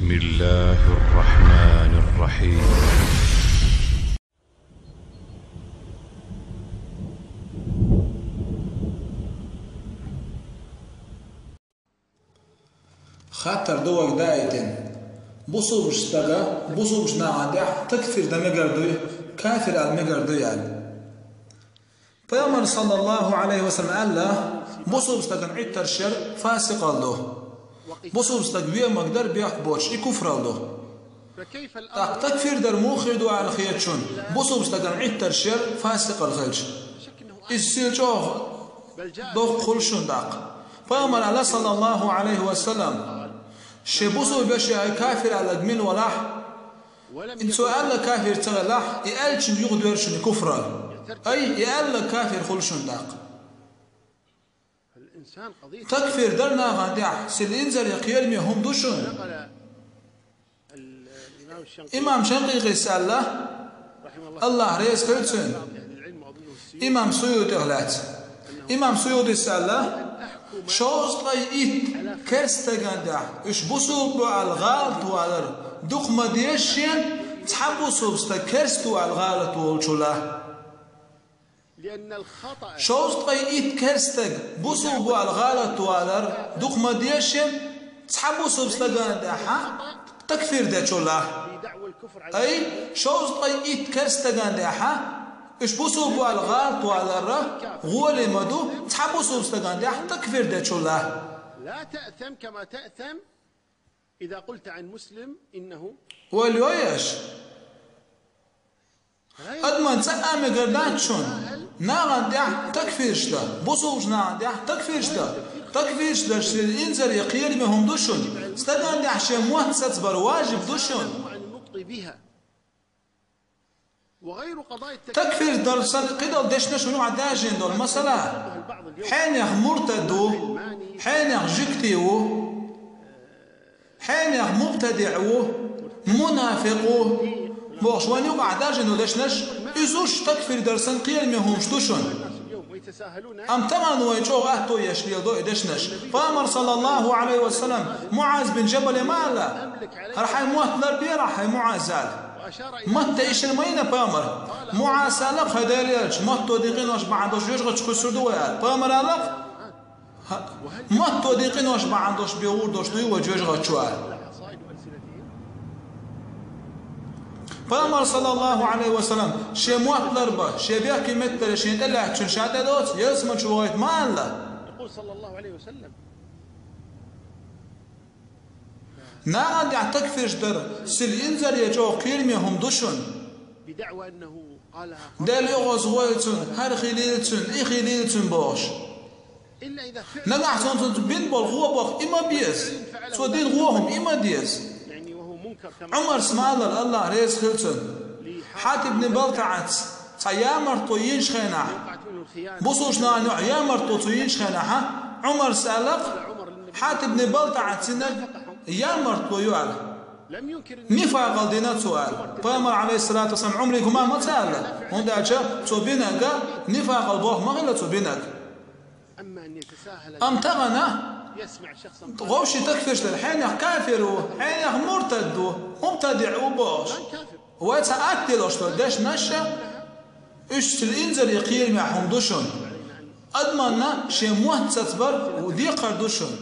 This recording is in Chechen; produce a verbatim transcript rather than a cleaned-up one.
بسم الله الرحمن الرحيم. Хаттар ду вайга даийтина. Бусулба стага, бусулба нахана тӀехь такфир дан мегар дуй, кафир ала мегар дуй аьлла. Пайхамар, саллаллаху Ӏалайхи ва саллам, аьлла: «Бусулба стагана Ӏиттарш яр фасикъал ду». Бусулба стаг вен мегар бехк боцуш, и куфрал ду. ТӀаккха такфир дар муха хир ду аьлла хета шуна, бусулба стагана Ӏиттарш яр фасикъал хилча? Иза сел чӀогӀа доккха хуьлу шуна тӀаккха. Пайхамар аьлла, саллаллаху Ӏалайхи ва саллам: «Шен бусулба вешин кафир аьлларг мила валахь, и цо аьлла кафир ца хилахь, и аьллачун юхадоьрзуш шуна куфрал». Ай, и аьлларг кафир хуьлу шуна тӀаккха. Такфир дар нахана тӀехь сел инзаре кхераме хӀума ду шуна. Имам Шанкъикъис аьлла, Аллахь реза хила цунна, имам Суютих лаьцна. Имам Суютис аьлла: «Шовзткъе итт керста стагана тӀехь уьш бусулба бу аьлла гӀалат валар дукха ма деза шена, цхьа бусулба стаг керста ву аьлла гӀалат волчул». Шовзткъе итт керста стаг бусулба ву аьлла гӀалат валар дукха ма деза шена, цхьа бусулба стагана тӀехь такфир дечул. Ай, шовзткъе итт керста стагана тӀехь уьш бусулба ву аьлла гӀалат валар гӀоли ма ду, цхьа бусулба стагана тӀехь такфир дечул. لا تأثم كما تأثم إذا قلت عن مسلم إنه Ойла йой аша? Адаман цӀа а мегар дац шуна нахана тӀехь такфирш дан, бусулба нахана тӀехь такфирш дан. Такфирш дар сел инзаре кхераме хӀума ду шуна. Стагана тӀехь шен мотт сацбар важиб ду шуна. عن النطق بها. وغير قضايا التكفير Такфир дар санна кхидолу дешнаш вуьнга дажийна долу масала. Хьенех муртад ву, хьенех жуьгти ву, хьенех мубтадиъ ву, мунафикъ ву бохуш вайн юкъахь даржийна дешнаш, иза уьш такфир дар санна кхераме хӀумаш ду шуна. Амма тахана вай чӀогӀа атто еш леладо и дешнаш. Пайхамар, саллаллаху Ӏалайхи ва саллам, МуӀаз бин Жабале ма аьлла: «ХӀара хьайн мотт ларбелахь, хӀай МуӀаз», аьлла. Матта ишина ма йина пайхамар. МуӀаз аьлла: «ХӀай Делан элча, матто дикъинош бахьана долуш жоьжахатичу кхуьссур ду вай», аьлла. Пайхамар аьлла: «Матто дикъинош бахьана долуш бен гӀур долуш дуй вай жоьжахати чу?» аьлла. Пайхамар, саллаллаху Ӏалайхи ва саллам, шен мотт ларбан, шен бехке меттаре шен тӀелаьцначун ша тӀедоцу, ялсамани чу вахийта ма аьлла. Нахана тӀехь такфирш дар сел инзаре чӀогӀа кхераме хӀума ду шуна. بدعوى أنه قالها قبل Делан оьгӀаз гӀой цунна, хӀара хилийла цунна, и хилийла цунна бохуш. إلا إذا فعل Нагахь цунна цунца бина болу гӀо боху и ма беза. Цо дина гӀо хӀума и ма деза. يعني وهو منكر كما Ӏумарс ма аллара, Аллахь реза хила цунна, Хьатиб ибн БалтаӀас цхьа ямартло йинчу хенахь, وقعت منه الخيانة бусулба нахана юкъахь ямартло цо йинчу хенахь, Ӏумарс аьлла-кх, Хьатиб ибн БалтаӀа цуьнан ямартло ю аьлла. لم ينكر النبي Нифакъал дина цо аьлла. Пайхамар, Ӏалайхиссалату вассалам, Ӏумаран хӀума ма ца аьлла, хӀунда аьлча цо бинарг нифакъал боху ма хилла цо бинарг. أما أن يتساهل Амма тахана يسمع شخصا قال вовшийн такфирш дар, хьенех кафир ву, хьенех муртад ву, мубтадиъ ву бохуш. كان كافر Вай цхьа атта делош долу дешнаш а, уьш сел инзаре кхераме хӀума ду шуна. Адаманна шен мотт сацбар декхар ду шуна.